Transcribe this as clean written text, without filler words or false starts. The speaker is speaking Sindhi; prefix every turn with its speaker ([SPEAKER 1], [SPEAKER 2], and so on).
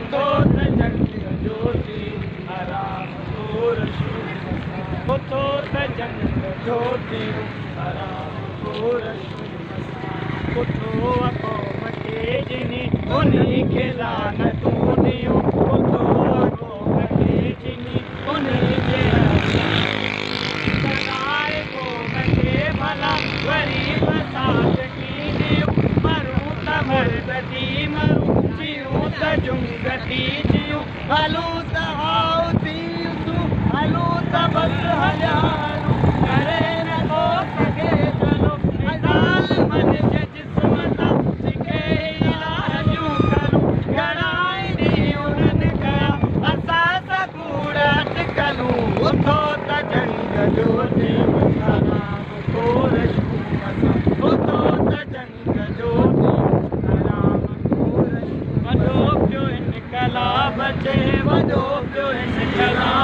[SPEAKER 1] اٿو ته جنگ جو ڏينهن حرام خور شوم سان، اٿو ته جنگ جو ڏينهن حرام خور شوم سان. اٿو آ قوم کي جني انهي کي لعنتون ڏيون، اٿو آ قوم کي جني انهي کي سدائي قوم کي ڀلا وري فساد ڏيون. مرون ته مرد ٿي مرون، جيئون ته جنگ ٿي جيئون. هلون ته هائو ٿي اٿون، هلون ته بس هليا هلون. ڪري نه ڪو سگهي چلو ظالمن جي جسم تان جيڪي الاهه جون ڪلون. گهڻا ئي ڏينهن انهن ڪيا اسان سان ڪوڙ اٽڪلون. اٿو ته جنگ جو ڏينهن حرام خور شوم سان، اٿو ته جنگ جو ڏينهن حرام خور شوم. وڏو پيو انقلاب اچي، وڏو پيو انقلاب